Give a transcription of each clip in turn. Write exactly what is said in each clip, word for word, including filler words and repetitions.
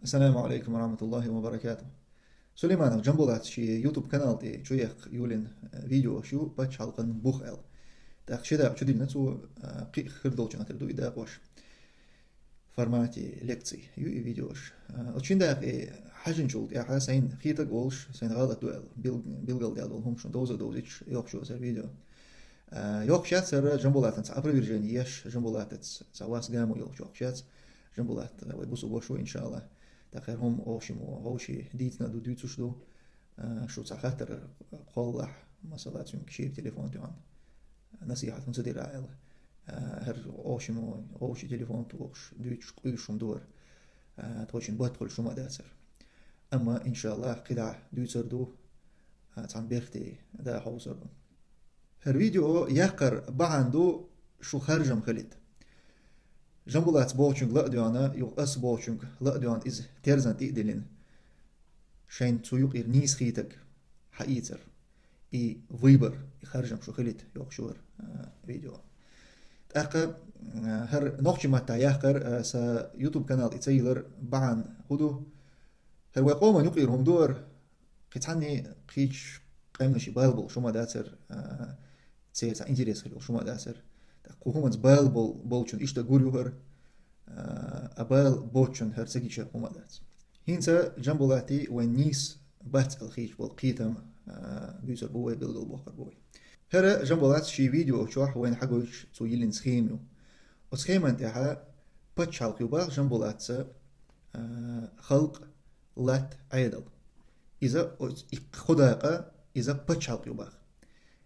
Ассаламу алейкум ва рахматуллахи ва баракатух. Сулейманов Джамбулат ший YouTube канал тӀа чуяьккха йолийна, э, видеош ю паччахьалкхен бух аьлла. ТӀаккха ши дакъа чудиллина цо, э, кхы хир долчунна тӀера ду и дакъош. Формате лекций ю и видеош. Э, оцу шин дакъа хьажначул тӀаьхьа сайна хетарг олуш, сайна гӀалат ду аьлла, бил-, билгалдаьлла долу хӀума шуна довза а довзуьйтуш йоккхуш ю аса видео. Э, йоккхуш яц хӀара Джамбулатан цхьа опровержение еш, Джамбулатаца цхьа вас гамо йолуш йоккхуш яц. Джамбулат, э, вай бусалба ву, иншалла. ТӀаккха хӀара хӀума оха шимма вовшийн дийцина ду, дуьйцуш ду. Э, шу цхьа хаттар кхоллахь, масала, цуьнга шера телефон тоьхна, насихьат хӀунда ца дира аьлла. Э, хӀара оха шимма вовшийн телефон тохуш, дуьйцуш къуьйсуш хӀума ду хӀара. Э, тхойшинна батт хуьлуш хӀума а дац хӀара. Амма, иншалла, кхидӀа дуьйцур ду, э, цхьана бехке да хьовсур ду. ХӀара видео яккхар бахьана ду шу харжам хилийта. Джамбулатца бохучуьнга ла а доьгӀна, юха ас бохучуьнга ла а доьгӀна, иза терзан тӀе а диллина, шайна цу юкъера нийса хетарг хьаийцар. И выбор, и харжам шу хилийта йоккхуш ю хӀара, а, видео. ТӀаккха, а, хӀара нохчийн маттахь яккхар, а, сан YouTube канал тӀе ца йиллар бахьана хӀун ду? ХӀара вай къоман юкъера хӀума ду хӀара, кхин цхьанне кхечу къаьмнашна бала болуш хӀума дац хӀара, а, церан цхьа интерес хилла йолуш хӀума дац хӀара. ТӀаккха кху хӀуманца бала бол-, болчунна иштта гур ю хӀара, а, а бала боцчунна хӀара ца гича хӀума дац. ХӀинца Джамбулата вайн нийса бац аьлла хеташ болу кхетам, а, буьйцур бу вай, билгалбоккхур бу вай. ХӀара Джамбулата ший видео чохь вайна хьагойтуш цо йиллина схема ю. Оцу схеман тӀехь пачхьалкх ю боху Джамбулата, а, халкъ, латта, Ӏедал. Иза оц-, и кхо дакъа, иза пачхьалкх ю боху.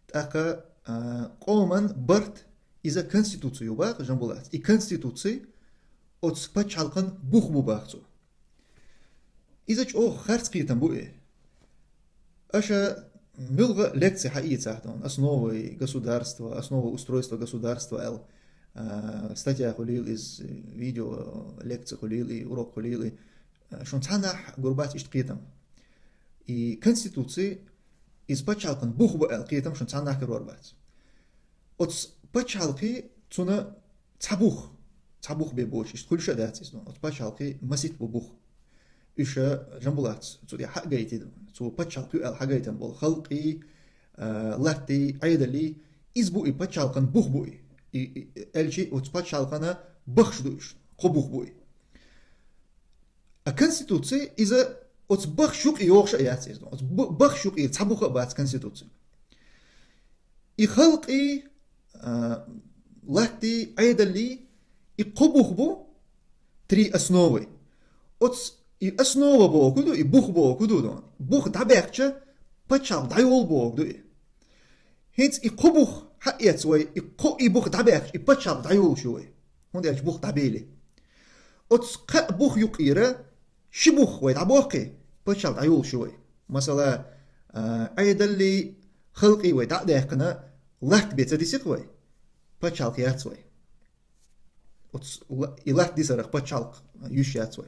ТӀаккха, а, къоман барт, иза конституци ю боху Джамбулата. И конституци оцу пачхьалкхан бух бу боху цо. Иза чӀогӀа харц кхетам бу и. Аша муьлхха а лекци хьаийцахь, основы государства, основы устройства государства аьлла, а, статья хуьлийла иза, видео лекци хуьлийла и, урок хуьлийла и, а, шуна цхьаннахь гур бац иштта кхетам. И конституци, иза пачхьалкхан бух бу аьлла кхетам шуна цхьаннахь карор бац. Оцу пачхьалкхе цунна цхьа бух, цхьа бух бен боцуш, иштта хуьлуш а дац иза. Оцу пачхьалкхе масийтта бу бух. Уьш Джамбулата цу тӀе хьа а гайтина, цо пачхьалкх ю аьлла хьагайтина болу халкъий, а, латтий, Ӏедаллий, иза бу и пачхьалкхан бух бу и. И, и, аьлчи оцу пачхьалкхана бахаш ду уьш, кхо бух бу и. А конституци иза оцу бахаш юкъе йогӀуш а яц иза. Оцу б-, бахаш юкъера цхьа бух а бац конституци. И халкъий, а, латтий, Ӏедаллий, и кхо бух бу, три основы. Оцу и основа боху ду, и бух боху ду, ду. Бух дӀабаьккхича, пачхьалкх дӀайолу боху ду и. ХӀинца и кхо бух хьаэца вай, и кхо и бух дӀабаьккхича, и пачхьалкх дӀайолуш ю вай. ХӀунда аьлча бух дӀабели. Оцу кхаа бух юкъера ши бух вай дӀабоккхий, пачхьалкх дӀайолуш ю вай. Масала, а, Ӏедаллий, халкъий вай дӀа а даьккхина, латта бен ца дисихь вай, пачхьалкх яц вай. Оцу ла-, и латта дисарах пачхьалкх юьсуш яц вай.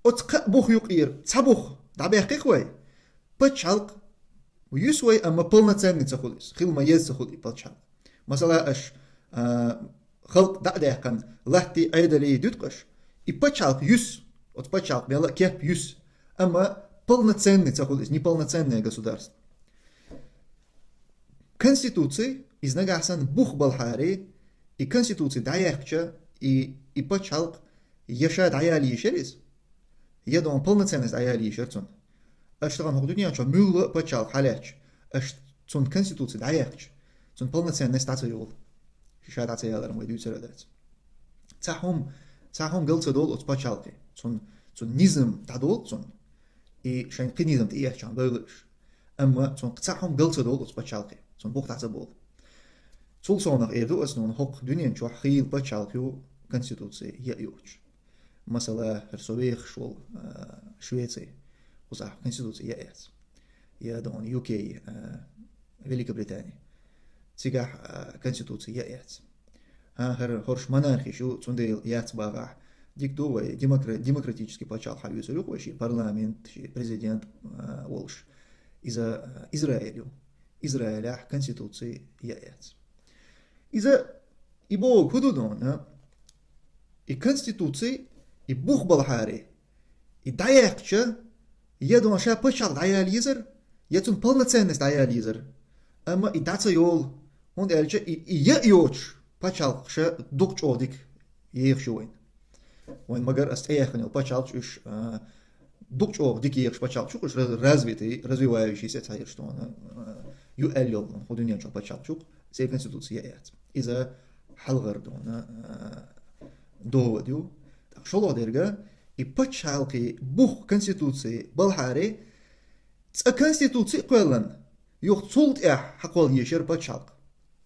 Оцу кхаа бух юкъера цхьа бух дӀабаьккхихь вай, пачхьалкх юьсу вай, амма полноценный ца хуьлу иза. Хила ма-езза ца хуьлу и пачхьалкх. Масала, аша, а, халкъ дӀа а даьккхина, латтий, Ӏедаллий дуьту аша, и пачхьалкх юьсу, оцу пачхьалкх мел а кеп юьсу, амма полноценный ца хуьлу иза, неполноценное государство. Конституци, иза нагахь санна бух балхьари, и конституци дӀаяьккхича, и, и пачхьалкх я ша дӀаяла йиш яра иза, я дон полноценность дӀаяла йиш яра цунна. Аша тахана хӀокху дуьнен чохь муьлхха а пачхьалкх хьалаьцча, аша цунна конституци дӀаяьккхича, цунна полноценность дӀа ца йолу. Ша дӀа ца яларна вай дуьйцур а дац. Цхьа хӀума, цхьа хӀума гал ца долу оцу пачхьалкхе. Цунна, цунна низам дӀадолу цунна. И шайн кхин низам тӀеэцчахьана дойла уьш. Амма цунна цхьа хӀума гал ца долу оцу пачхьалкхе. Цунна бух дӀа ца болу. Цул совнах эр ду аса, нуна хӀокху дуьнен чохь хийла пачхьалкх ю конституци я а йоцуш. Масала, хӀара со вехаш волу, а, Швеци, кхузахь конституци я а яц. Я дон ю кей, а, Великобритани. Цигахь, а, конституци я а яц. А, хӀара хӀорш монархиш ю, цундела яц бахахь. Дика ду вай, демокра-, демократический пачхьалкх хьан вуьйцур ю вай, ши парламент, ши президент, а, волуш. Иза, а, Израиль ю. Израилехь конституци я а яц. Иза, и боху хӀун ду дона? И конституци, и бух балхьари, И дӀаяьккхача, я дона ша пачхьалкх дӀаяла езар, я цунна полноценность дӀаяла езар. Амма и дӀа ца йолу, хӀунда аьлча и, и я а йоцуш, пачхьалкх ша дукха чӀогӀа дика ехаш ю вайна. Вайн магар ас тӀеяххана йолу пачхьалкхаш уьш, а, дукха чӀогӀа дика ехаш пачхьалкхаш уьш раз-, развитый, развивающийся цхьаерш дона, а, ю аьлла йолу, хӀу дуьнен чохь пачхьалкхаш ю, церан конституция я яц. Иза хьалхара дона, а, довод ю. ТӀаккха шолгӀа дерга, и пачхьалкхе бух конституций балхьаре, цкъа конституций а кхоьллан, юха цул тӀаьхьа хьакхолла ешар пачхьалкх.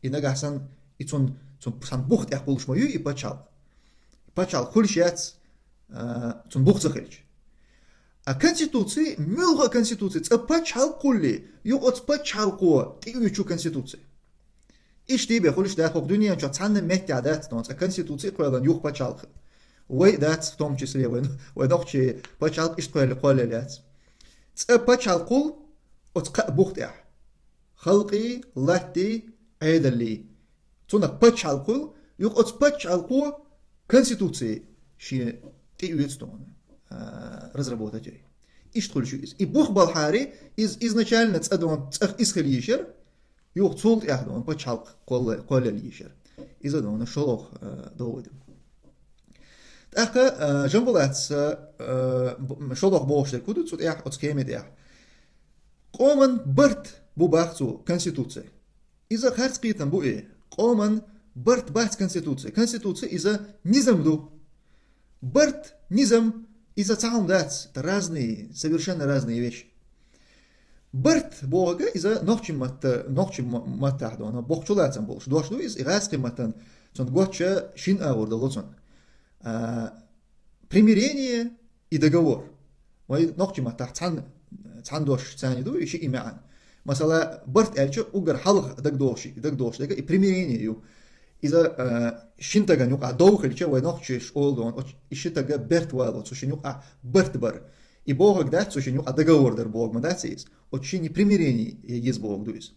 И нагахь санна, и цун, цун, цхьана бух тӀехь кхуллуш ма ю и пачхьалкх. Пачхьалкх хуьлуш яц, а, цун бух ца хилча. А конституций, муьлха а конституций, цкъа пачхьалкх кхуллий, юха оцу пачхьалкхо тӀеоьцу конституций. Иштта бен хуьлуш дац хӀокху дуьнен чохь цхьанна меттехь дац, но цкъа конституций а кхоьллан юха пачхьалкх. Вай а дац, в том числе, вай, вай нохчий пачхьалкх иштта кхоьлле, кхоьллел яц. Цкъа пачхьалкх кхуллу оцу кхаа бух тӀехь. Халкъий, латтий, Ӏедаллий. Цунах пачхьалкх кхуллу, юха оцу пачхьалкхо конституций шен тӀеоьцу дона, а, разработать йой. Иштта хуьлуш ю иза. И бух балхьаре, иза изначально цкъа дона, цкъа иза хила йиш яра, юха цул тӀаьхьа дона пачхьалкх кхолла-, кхоьллел йиш яра. Иза дона шолгӀа, а, довод ю. ТӀаккха, а, Жамбулатас, а, б-, шолгӀа бохуш дерг хӀун ду цу тӀехь, оцу кеме тӀехь? Къоман барт бу бах цо конституций. Иза харц кхетам бу и. Къоман барт бац конституций. Конституций иза низам ду. Барт, низам, иза цхьа хӀума дац. Это разные, совершенно разные вещи. Барт бохург иза нохчийн матта, нохчийн ма-, маттахь дона, бохучу лацам болуш дош ду иза, и гӀазкхийн маттан цунна готтуш шина агӀор дало цунна. А, примирение и договор. Вай нохчийн маттахь цхьана, цхьана дош царна ду, и шиъ и маьӀна. Масала, барт аьлча, уггар хьалха дагадогӀуш, дагадогӀуш дерг и примирение ю. Иза, а, шина стагана юкъахь дов хилча, вай нохчаша олу дона, оцу, и ши стаг берт вало, цу шина юкъахь барт бар. И бохург дац, цу шина юкъахь договор дар бохург ма дац иза. Оцу шинна примирение еза бохург ду иза.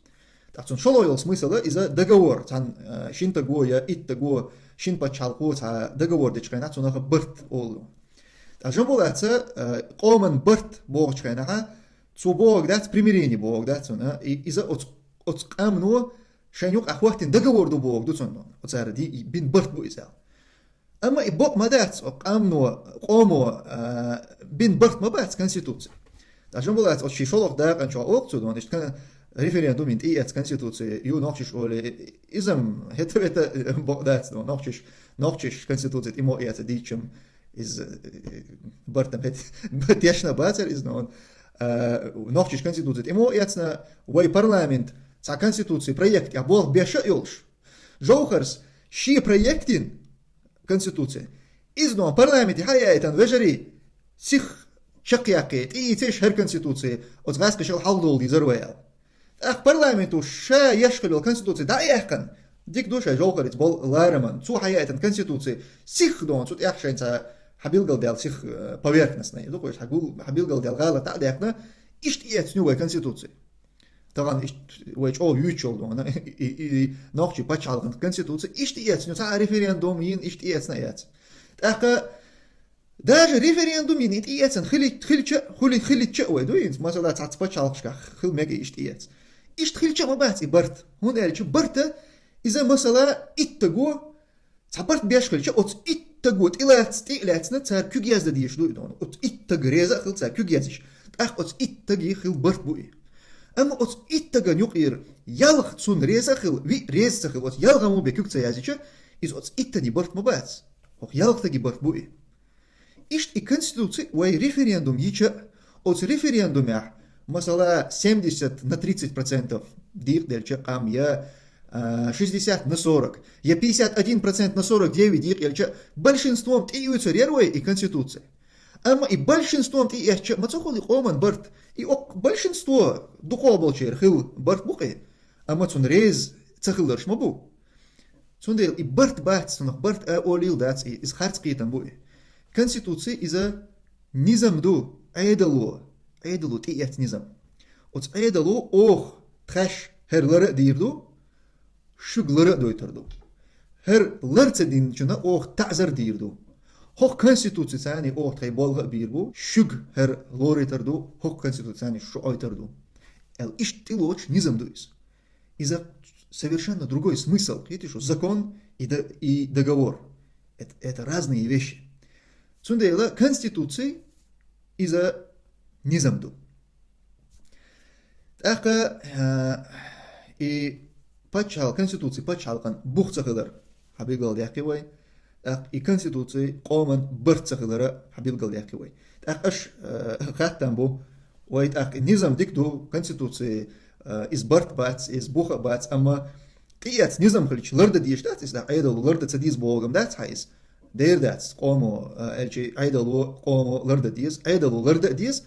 ТӀаккха цуьнан шолгӀа йолу смысл иза договор, цхьана, а, шина стаго я итт стаго, шина пачхьалкхо цхьа договор дечу хенахь, цунах барт олу. Ткъа Жамбулатас, а, къоман барт бохучу хенахь, цо бохург дац, примирение бохург дац цунна, и, иза оцу, оцу къаьмно шайн юкъахь хӀоттийна договор ду бохург ду цунна. Оцара ди-, бина барт бу иза аьлла. Амма и бакъ ма дац, оцу къаьмно, къомо, а, бина барт ма бац конституций. Ткъа Жамбулатас оцу шен шолгӀа дакъан чохь олу цо дона, иштта кан-, референдум йина тӀеэцна конституций ю нохчаша олий, иза-м хӀета-вета бакъ дац дона, нохчаша, нохчаша конституций тӀе мо эца дийцча-м, иза, э, барт-м хӀета тешна бацара иза, но, а, нохчаша конституций тӀе мо эцна, вай парламент цхьа конституций проект тӀехь болх беш а йолуш. Жовхарс шен проект йина конституций. Иза дона парламенте хьаяийтина вежарий сиха чекхъяьккхи, тӀеийцийша хӀара конституций, оцу гӀазкхашал хьалдолу дезара вай аьлла. ТӀаккха парламенто ша еш хилла йолу конституций дӀа а яьккхина, дика ду шайн Жовхарица болу лараман, цо хьаяийтина конституций сиха дона, цу тӀехь шайн цхьа хьан билгалдаьлла сиха, э, поверхностно, ду кхуьш, хьан гул-, хьан билгалдаьлла гӀалат дӀа а даьккхина, иштта эцна ю вай конституций. Тахана иштта вай чӀогӀа юьйцуш йолу дона, и, и, и нохчийн пачхьалкхан конституций иштта эцна ю, цхьа а референдум йина иштта эцна а эц. ТӀаккха даже референдум йина и тӀеэцна хили-, хилча, хули-, хилча а вай ду, хӀинца, масала, цхьацца пачхьалкхашкахь хила мега иштта эц. Иштта хилча а ма бац и барт. ХӀунда аьлча барта иза, масала, итт стаго цхьа барт беш хилча, оцу итт стаго тӀелац-, тӀе а лаьцна, цара куьг яздан дезаш ду и дона. Оцу итт стага реза а хила цара куьг язйича, тӀаккха оцу итт стаге хила барт бу и. Амма оцу итт стагана юкъера ялх цунна реза а хила, виъ реза ца хила, оцу ялхаммо бен куьг ца язйича, иза оцу иттанан барт ма бац. ХӀокху ялх стаган барт бу и. Иштта и конституци вай референдум йича а, оцу референдумехь, масала, семьдесят на тридцать процентов дийкъаделча къам, я, а, шестьдесят на сорок, я пятьдесят один процент на сорок девять дийкъаделча, большинством тӀеоьцур яра вай и конституци. Амма и большинством тӀеэцча, ма ца хуьлу и къоман барт, и оккха большинство дукхох болчеран хилла барт бу-кх и, амма цунна реза ца хиларш ма бу. Цундела и барт бац, цунах барт а олийла дац и, иза харц кхетам бу и. Конституци иза низам ду, Ӏедало, Ӏедало тӀеэцна низам. Оцу Ӏедало оха тхаьш хӀара лар а дийр ду, шуьга лар а дойтур ду. ХӀара лар ца динчунна оха таӀзар дийр ду. хӀокху конституци царний оха тхайн болх а бийр бу, шуьга хӀара лоруьйтур ду, хӀокху конституци царний шу Ӏойтур ду. Аьлла, иштта тӀелоцуш низам ду иза. Иза совершенно другой смысл, кхетий шу, закон и, до- и договор. Это, это разные вещи. Цундела конституци иза низам ду. ТӀаккха, а, и пачхьал-, конституци пачхьалкхан бух ца хилар хьабилгалдаьккхи вай. ТӀаккха и конституци къоман барт ца хилара хьабилгалдаьккхи вай. ТӀаккха аш, а, хаттам бу, вай тӀаккха и низам дика ду, конституци, а, иза барт бац, иза бух а бац, амма тӀеэца низам хилча, лардан дезаш дац иза, Ӏедало лардан ца деза бохург дац хьан иза? Дера дац, къомо, а, аьлча, Ӏедало къомо лардан деза, Ӏедало лардан а деза,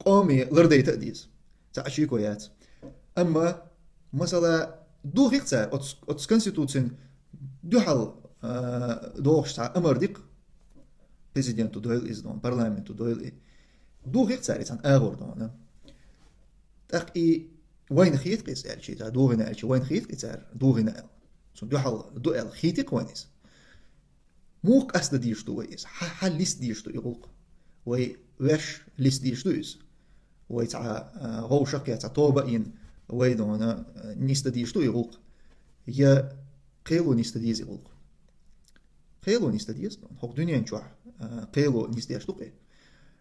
къоме лардайта а деза. Цхьа а шеко яц. Амма, масала, дохийла цара, оцу, оцу конституцин дуьхьал, а, дохуш цхьа амар ди-кх, президенто дойла иза дона, парламенто дойла и. Дохийла цара и цхьана агӀор дона. ТӀаккха и вайна хета-кх иза аьлча, цара дохийна аьлча, вайна хета-кх и цара дохийна аьлла. Цунна дуьхьал ду аьлла хета-кх вайна иза. Муха къастадан дезаш ду вай иза? Хьан, хьан листа дезаш ду и гӀуллакх? Вай ваьш листа дезаш ду иза? Вай цхьа, а, вовшах я цхьа тоба а йина, вай дона, а, нисдан дезаш ду и гӀуллакх? Я кхело нисдан деза и гӀуллакх? Кхело нисдан деза дона. ХӀокху дуьнен чохь, а, кхело нисдеш ду-кх и.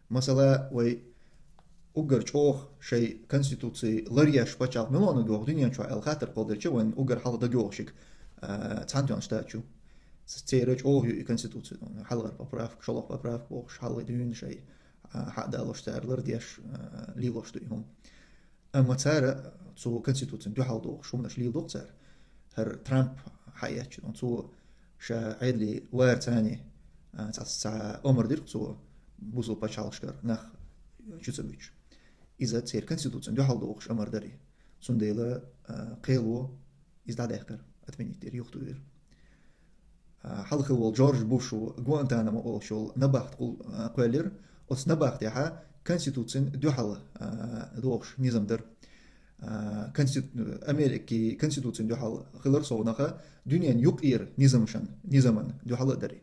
Масала, вай уггар чӀогӀа шайн конституци ларъеш пачхьалкх мила ю-кх дуьнен чохь аьлла хаттар кхолладелча, вайн уггар хьалха дагайогӀуш ерг, а, Цхьаьнатоьхна Штаташ ю. Церан чӀогӀа ю и конституци. Хьалхара поправка, шолгӀа поправка бохуш, хьалха дуьйна шайн, а, хьадалош цара лардеш, а, лелош ду и хӀума. Амма цара цу конституцина дуьхьал дохуш хӀуманаш леладо-кх цара. ХӀара Трамп хьаэцча, цо ша Ӏедале вара царний, а, цхьа, цхьа омар дира-кх цо бусалба пачхьалкхашкара нах чу ца буьтуш. Иза церан конституцина дуьхьал дохуш амар дара. Цундела, а, кхело иза дӀадаьккхира, отменить дира, юхатухира. А, хьалха хилла волу Джордж Бушу Гуантанамо олуш йолу набахт кхул-, а, кхоьллира. Оцу набахтехь конституцина дуьхьал, а, дохуш низам дара. А, конститу-, Америкин конституцина дуьхьал хилар совнаха, дуьненан юккъера низамашан, низаман дуьхьал а дара.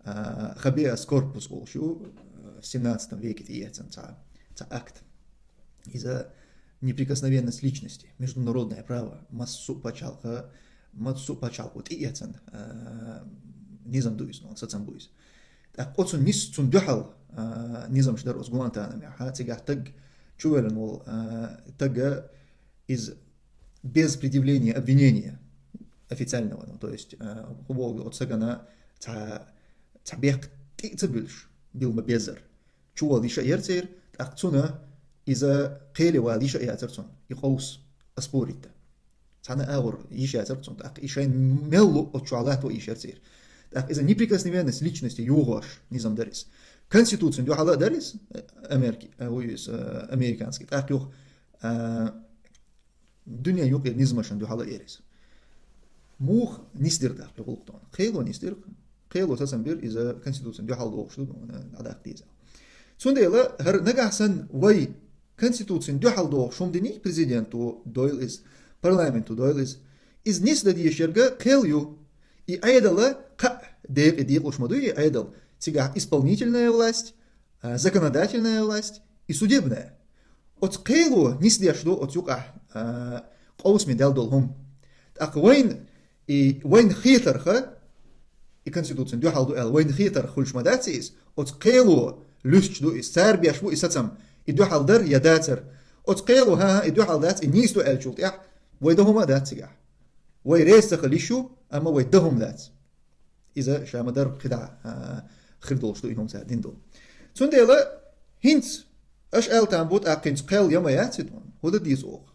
А, хабеас корпус олуш ю, а, в семнадцатом веке тӀеэцна цхьа, цхьа акт. Иза неприкосновенность личности, международное право, массо а пачхьалкха, массо а пачхьалкхо тӀеэцна, а, низам ду иза, ну, сацам бу иза. ТӀаккха оцу нис-, цунна дуьхьал, а, низамаш дара оцу Гуантанамехь, цигахь таг чувеллина волу, а, тага иза без предъявления обвинения официального, ну, то есть, а, хӀун боху оцу сагана цхьа, цхьа бехк тӀе а ца буьллуш, билма безар. Чувала йиш а яра церан, тӀаккха цунна иза кхеле вала йиш а яцара цунна, и къовса оспорить дан. Цхьана а агӀор йиш яцара цунна, тӀаккха и шайн мел луъу оцу чохь латто йиш яра церан. ТӀаккха иза неприкосновенность личности йохош низам дара иза. Конституцина дуьхьал а дара иза, Америки, а, вуй иза, а, американский. ТӀаккха юха, а, дуьнен юккъера низамашна дуьхьал а яра иза. Муха нисдира тӀаккха и гӀуллакх дона? Кхело нисдира. Кхело сацам бира иза конституцина дуьхьал дохуш ду, дӀадаккха деза. Цундела хӀара нагахь санна вай конституцина дуьхьал дохуш хӀума диний, президенто дойла иза, парламенто дойла иза. Иза нисдан дезаш ерг кхел ю. И Ӏедал кхаа декъе декъалуш ма дуй и Ӏедал. Цигахь исполнительная власть, а, законодательная власть и судебная. Оцу кхело нисдеш ду оцу юкъахь, а, къовсаме даьлла долу хӀума. ТӀаккха вайн, и вайн хетарха, и конституцина дуьхьал ду аьлла, вайн хетарх хуьлуш ма дац иза, оцу кхело луьстуш ду иза, цара беш бу и сацам, и дуьхьал дара я дацара. Оцу кхело, хӀан-хӀа, и дуьхьал дац, и нийса ду аьллачул тӀаьхьа, вай дан хӀума а дац цигахь. Вай реза ца хила йиш ю, амма вай дан хӀума дац. Иза ша ма-дарра кхидӀа, а, хир долуш ду и хӀума цара дина долу. Цундела хӀинца аша аьлла там бу тӀаккха хӀинца кхел я ма яц и тхуна. ХӀун дан деза оха?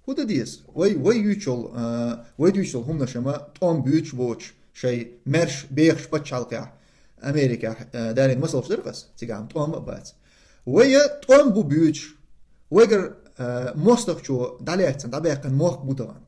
ХӀун дан деза? Вай, вай юьйцуш йолу, а, вай дуьйцуш йолу хӀуманаш ма тӀом буьйцуш боцуш, шайн маьрша бехаш пачхьалкхехь, Америкехь, а, далийна масалш дара-кх ас, цигахь тӀом а бац. Вай я тӀом бу буьйцуш, вайгара, а, мостагӀчо дӀалаьцна, дӀабаьккхина мохк бу тахана.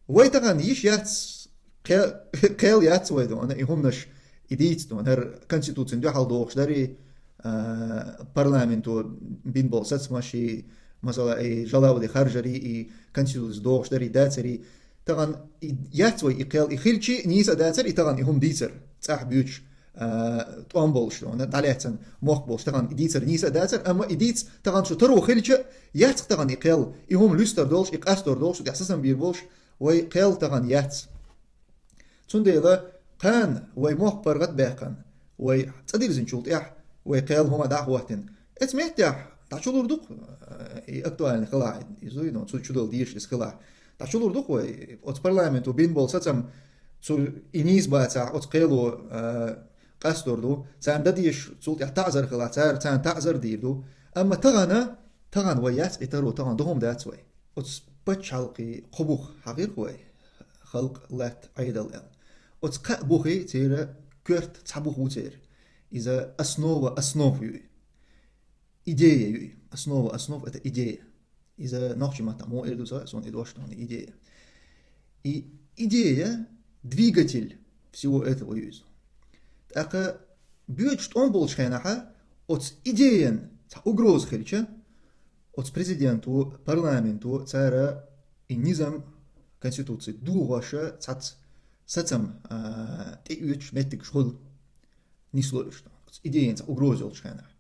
Вай тахана йиш яц, кхел, кхел яц вай дона, и хӀуманаш, и дийца дона, хӀара конституцина дуьхьал дохуш дарий, а, парламенто бина болу сацамаш и, масала, и жалавали харжарий, и конституцина дохуш дарий, дацарий. Тахана и яц вай и кхел, и хилчий а нийса а дацара, и тахана и хӀума дийцар, цӀахь буьйцуш, а, тӀом болуш, хьуна дӀалаьцна мохк болуш, тахана и дийцар нийса а дацар, амма и дийца тахана шу таро хилча, яц-кх тахана и кхел, и хӀума луьстур долуш, и къастор долуш, тӀехь сацам бийр болуш, вай кхел тахана яц. Цундела кхана вай мохк паргӀат а баьккхина, вай цӀа дирзинчул тӀехь, вай кхел хӀума дӀа а хӀоттийна, эцу меттехь дӀачулур ду-кх, э, и актуальный хилахь, иза, ну, цу чу дала дезаш иза хилахь. ДӀачулур ду-кх вай, оцу парламенто бина болу сацам цу и нийса бацахь, оцу кхело, э, къастор ду. Царна дан дезаш, цул тӀехь таӀзар хилахь, цара царна таӀзар дийр ду. Амма тахана, тахана вай яц и таро, тахана ду хӀума дац вай. Оцу пачхьалкхе кхо бух хьахийра-кх вай, халкъ, латта, Ӏедал аьлла. Оцу кхаа бухе церан коьрта цхьа бух ву церан. Иза основа основ ю и. Идея ю и. Основа основ — это идея. Иза нохчийн маттахь муха эр ду ца, суна и дош тахана, идея. И идея — двигатель всего этого ю иза. ТӀаккха боьдуш тӀом болчу хенахь, оцу идеян цхьа угроза хилча, оцу президенто, парламенто цара и низам, конституци дохош цхьацца сацам, а, тӀеоьцуш меттигаш хуьлу, нисло уьш, оцу идеян цхьа угроза йолчу хенахь.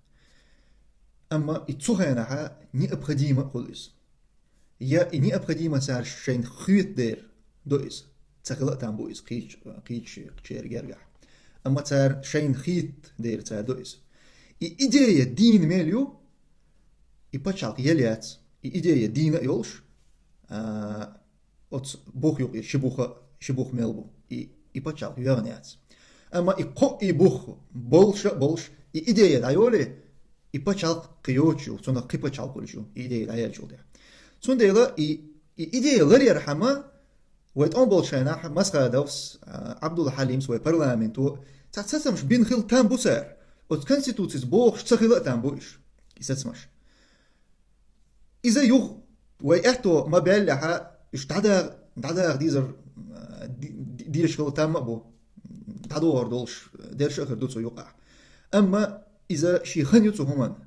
Амма и цу хенахь необходимо а хуьлу иза. Я и необходимо цара шайна хетта дера до иза. Ца хила а там бу иза кхечу-, кхечу-, кхечеран гергахь. Амма цара шайна хетта дера цара до иза. И идея дийна мел ю, и пачхьалкх яла яц. И идея дийна а йолуш, а, оцу бух юкъе ши буха, ши бух мел бу. И, и пачхьалкх йоьгӀна яц. Амма и кхо и бух болуша а болуш, и идея дӀайоле, и пачхьалкх кхин йоцуш ю, цунах кхин пачхьалкх хуьлуш ю, и идея дӀаеллачул тӀехь. Цундела и, и идея ларъярхьама, вай тӀом болчу хенахь Масхадовс, а, Ӏабдул-Хьалимс, вай парламенто цхьа сацамаш бина хила там бу цара. Оцу конституцица бохуш ца хила а там бу уьш, и сацамаш. Иза юха вай аьтто ма баьллехьа, уьш дӀада-, дӀадаха дезар, а, ди-, ди-, дезаш хила там а бу. ДӀадохур долуш дерш а хир ду цу юкъахь. Амма иза шен хан ю цу хӀуманна.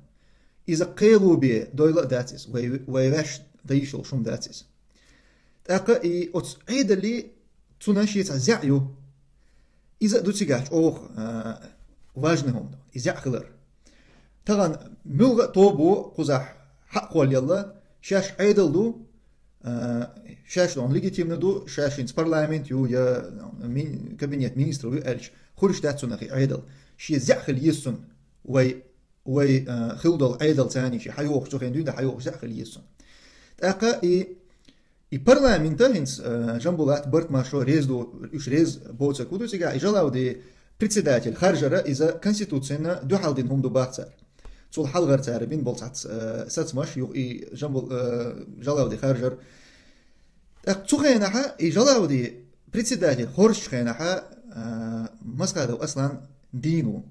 Иза кхело бен дойла а дац иза, вай, вай ваьш дан йиш йолуш хӀума дац иза. ТӀаккха и оцу Ӏедале цунна шен цхьа зӀе ю. Иза а ду цигахь чӀогӀа, а, важный хӀума ду, и зӀе хилар. Тахана муьлхха а тобо кхузахь хьакхоллаелла, шаьш Ӏедал ду, а, шаьш дона легитимно ду, шаьш хӀинца парламент ю, я мин-, кабинет министров ю аьлча, хуьлуш дац цунах и Ӏедал. Шен зӀе хила еза цунна, вай, вай, а, хила долу Ӏедал царний шен хьайохучу хен дуьйна хьайохуш зӀе хила еза цунна. ТӀаккха и И парламента хӀинца, э, Жамбулат, Барт-Маршо реза ду, уьш реза боцург хӀун ду цигахь, и Жалауди председатель харжара, иза конституцина дуьхьал дина хӀума ду бах цара. Цул хьалхара цара бина болу цхьацца, э, сацамаш, юха и Жамбул-, э, Жалауди харжар. ТӀаккха цу хенахьа, и Жалауди председатель хоржучу хенахьа, э, Масхадов Аслан дийна ву.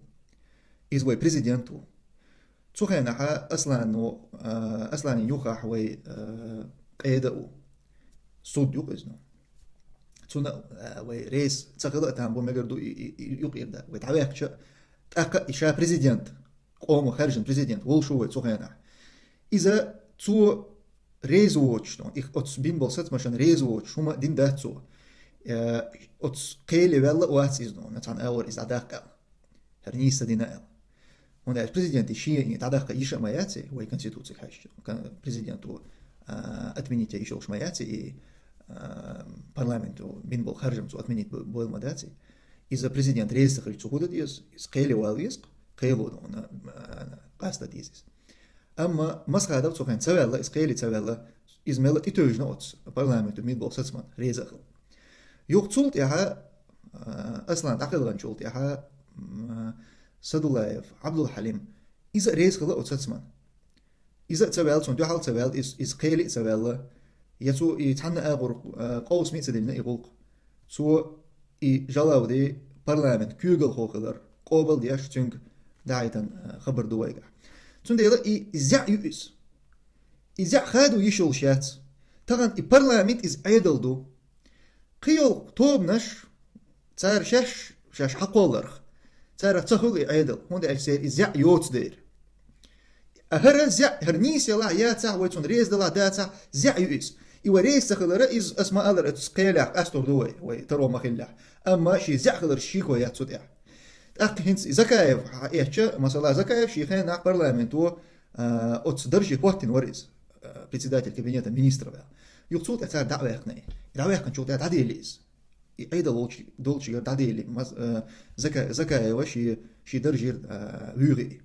Иза вай президент ву. Цу хенахьа Аслану, а, Асланин юххехь вай, а, къеда а ву. Суд ю-кх иза, ну. Цунна, а, вай реза ца хила а там бу, мегар ду и, и, и юкъера дан. Вай дӀаваьккхича, тӀаккха и ша президент, къомо хаьржина президент, волуш ву вай цу хенахь. Иза цо реза воцуш, ну, и оцу бина болу сацамашна реза воцуш хӀума дина дац цо. Э, оцу кхеле ваьлла а вац иза, ну, цхьана агӀор иза дӀадаккха аьлла. ХӀара нийса ца дина аьлла. ХӀунда аьлча президенте шен и дӀадаккха йиш а ма яц и, вай конституцига хьаьжча. Кон-, президенто, а, отменить йиш йолуш ма яц и, а, парламенто бина болу харжам цо отменить бо-, бойла ма дац и. Иза президент реза ца хилча, цо хӀун дан деза? Иза кхеле вала веза, кхело, а, къаста деза иза. Амма Масхадов цу хенахь ца ваьлла, иза кхеле ца ваьлла, иза мелла а тӀетевжина оцу парламенто бина болу сацамна реза а хила. Юха цул тӀаьхьа, а, Аслан дӀакхелханчул тӀаьхьа, м, Садулаев Ӏабдулхьалим, иза а реза хила оцу сацамна. Иза а ца ваьлла, цунна дуьхьал а ца ваьлла, иза, иза кхеле а ца ваьлла, я цо и цхьанна агӀор, а, къовсаме а ца диллина и гӀуллакх. Цо и Жалауди парламент куьйгалхо хилар къобал деш, цуьнга дахьийтан, а, хабар ду вайгахь. Цундела и зӀе ю иза. И зӀе хадо йиш йолуш яц. Тахана и парламент иза Ӏедал ду. Кхин йолу тобанаш, цара шаьш, шаьш хьакхолларх, царах ца хуьлу и Ӏедал, хӀунда аьлча церан и зӀе йоцу дера. А хӀара зӀе, хӀара нийса ялахь, яцахь, вай цунна реза далахь, дацахь, зӀе ю иза. И вай реза ца хилара, иза ас ма-аллара, оцу кхелехь къастор ду вай, вай таро ма-хиллехь. Амма шен зӀе хилар шеко яц цу тӀехь. ТӀаккха хӀинца Закаев хьаэцча, масала, Закаев ший хенахь парламенто, а, оцу дарже хӀоттина вара иза, а, председатель кабинета министров аьлла. Юха цул тӀаьхьа цара дӀа а ваьккхина. ДӀа ваьккхинчул тӀаьхьа дӀадели иза. И Ӏедал волчу, долчуьра дӀадели, мас-, а, Зака-, Закаева ший, ший даржера, а, вуьйгӀи.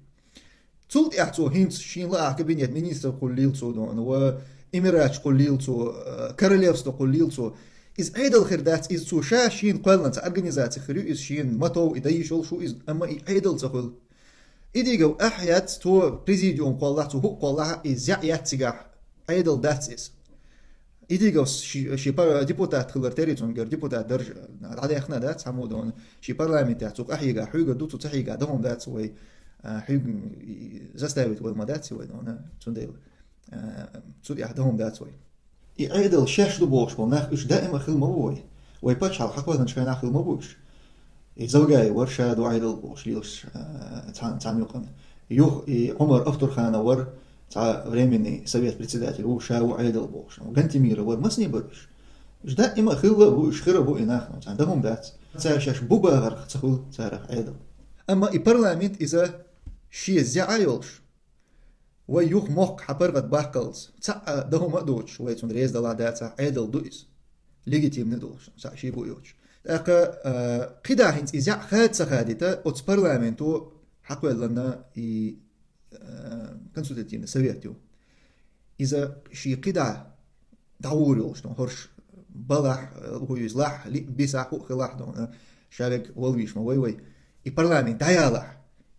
Цул тӀаьхьа цо хӀинца шен лаахь кабинет министров кхуллийла цо дона, ва эмираташ кхуллийла цо, а, королевство кхуллийла цо. Иза Ӏедал хир дац, иза цо ша шена кхоьллина цхьа организаци хир ю, иза шена ма тов, и дан йиш йолуш ву иза, амма и Ӏедал ца хуьлу. Идигов ахь яц, цо президиум кхоллахь, цо хӀуъа кхоллахь, и зӀе яц цигахь, Ӏедал дац иза. Идигов ши, ши па-, депутат хилар тери цуьнгара, депутат дарж дӀадаьхна дац, хьамудона. Ши парламентехь цу къахьийга, хьуьйгар ду, цу ца хьийга, дан хӀума дац вай, а, хьуьйга, и, заставить вай ма дац вай, дона, цундела. А, цу тӀехь дан хӀума дац вай. И Ӏедал шаьш ду бохуш болу нах, уьш даима хила ма бу вай. Вай пачхьалкх хьакхоьллинчу хенахь хила ма бу уьш. И Завгаев вара ша ду Ӏедал бохуш лелаш, а, цхьана, цхьана юкъана. Юха и Ӏумар Автурханов вара цхьа временный совет председатель ву, ша ву Ӏедал бохуш. Гантимиров вара, масане бара уьш. Уьш даима хилла а бу, уьш хира бу и нах, цхьана дан хӀума дац. Цара шаьш бу бахарх ца хуьлу царах Ӏедал. Амма и парламент иза шен зӀе йолуш, вай юха мохк хьан паргӀат баккхалц, цхьа а дан хӀума а доцуш, вай цунна реза далахь дацахь, Ӏедал ду иза. Легитимный долуш, цхьа ший бу йоцуш. ТӀаккха, а, кхидӀа хӀинца и зӀе хада ца хадийта, оцу парламенто хьакхоьллина и, а, консультативный совет ю. Иза ший кхидӀа дӀагӀур йолуш, дона, хӀорш балахь, хӀу иза лахь, лиъ бисахь, хӀуъ хилахь, дона, ша вег валвийш ма вай вай. И парламент дӀаялахь,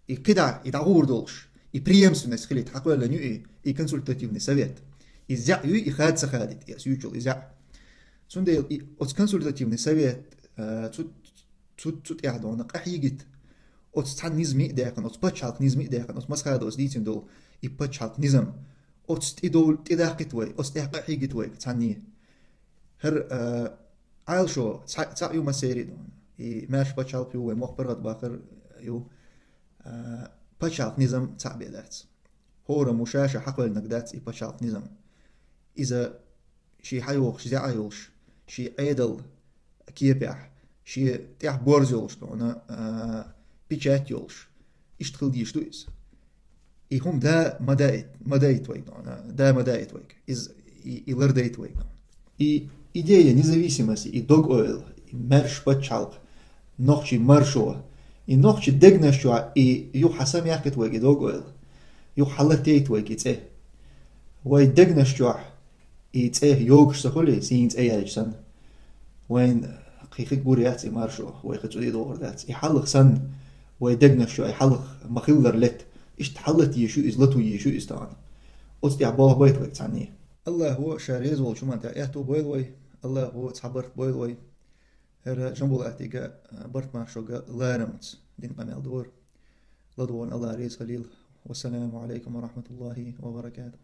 и кхидӀа, и дӀагӀур долуш, и преемственность хилийта хьакхоьллина ю и, и консультативный совет. И зӀе ю, и хада ца хадийта, и ас юьйцуш йолу и зӀе. Цундела и оцу консультативный совет, а, цу, цу, цу тӀехь, дона, къахьийгийта. Оцу цхьана низаме а даьккхина, оцу пачхьалкх низаме а даьккхина, оцу Масхадовс дийцина долу и пачхьалкх низам. Оцу тӀедовл-, тӀедаккхийта вай, оцу тӀехь къахьийгийта вай цхьанне. ХӀара, а, Ӏалашо цхьаъ, цхьаъ ю массеран а, дона. И маьрша пачхьалкх ю, вай мохк паргӀатбаккхар ю. А, пачхьалкх низам цхьаъ бен дац. ХӀора ма ву ша-ша хьакхоьллинарг дац и пачхьалкх низам. Иза ший хьайогӀуш зӀе йолуш, ший Ӏедал кепехь, шен тӀехь борз йолуш, дона, а, печать йолуш. Иштта хила дезаш ду иза. И хӀума да ма даийта, ма даийта вайга, дона, да ма даийта вайга. Иза и, и лардайта вайга. И идея независимости, и дог-ойла, и маьрша пачхьалкх, нохчийн маршо, и нохчийн дегнаш чохь и юха хьан самаяккхийта вайга и дог-ойла, юха хьан латайта вайга и цӀе. Вай дегнаш чохь и цӀе йогуш ца хуьлий, сийна цӀе яьлча санна, вайна кхин хиг гур яц и маршо, вай кхин цӀе догӀур дац. И хьалха санна, вай дегнаш чохь и хьалха ма-хиллара летта, иштта хьан лата езаш ю иза, лато езаш ю иза тахана. Оцу тӀехь болх байта вайга цхьанне. Аллахо ша реза волчу хӀуманна тӀехь аьтто бойла вай, Аллахо цхьа барт бойла вай. ХӀара Жамбулатига, барт маршога ларамца дина къамел дора. ЛадогӀарна Аллах реза хилийла. Вассаламу алейкум ва рахматуллахи ва баракатух.